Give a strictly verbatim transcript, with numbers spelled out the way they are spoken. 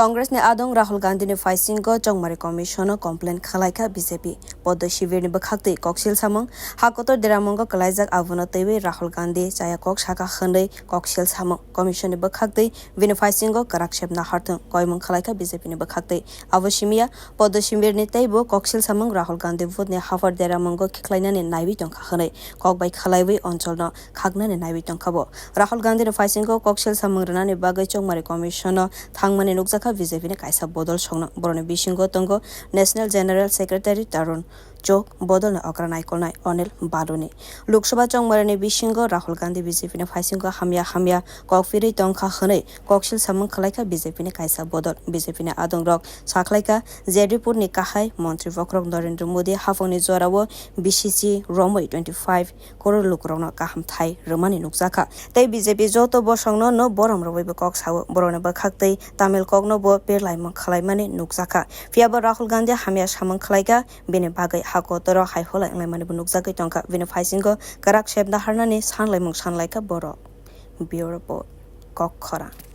Congress ni adong Rahul Gandhi ni phaisingo Chongmari Commission o complain khwlaikha B J P. Poddo Shibir ni bwkhaktwi koksil samung, ha kotor deramungo kwlaijak, abono twiwi Rahul Gandhi chaya kok saka hwnwi koksil samung. Commission ni bwkhaktwi bini phaisingo kwrak sep naharthwng koimung khwlaikha B J P ni bwkhaktwi. Abo simiya Poddo Shibir ni teibo koksil samung Rahul Gandhi vote ni haphar deramungo khiklainani naiwi tongkha hwnwi kok bai khwlaiwi oncholno khaknani naiwi tongkha bo. Rahul Gandhi ni phaisingo koksil samung rwnani bagwi Chongmari Commission o thangmani nukjakha B J P ni kaisa bodol songno. Boroni bisingo tongo National General Secretary Tarun Chugh, bodolni okra naikolnai Anil Baluni. Lok Sabha Chongmari ni bisingo Rahul Gandhi B J P ni phaisingo hamya hamya kok phirwi tongkha hwnwi koksil samung khwlaikha B J P ni kaisa bodol. B J P ni adongrok sakhlaikha J D pur ni kahai montri bokhorok Narendra Modi haphangni jorao B C C romwi twenty five koror lukurokno kaham thai rwmani nukjakha. Tei B J P joto bosongno no borom rwui bo kok sao. Borokni bwkhaktwi Tamil kokno bo perlaimung khwlaimani nukjakha. Phiya bo Rahul Gandhi hamya samung khwlaikha, bini bagwi ha kotoro hai holai wnglaimani bo nukjagwi tongkha. Bini phaisingo kwrak sep naharnani sanlaimung sanlaikha borok. Bureau Report, Kok Khorang.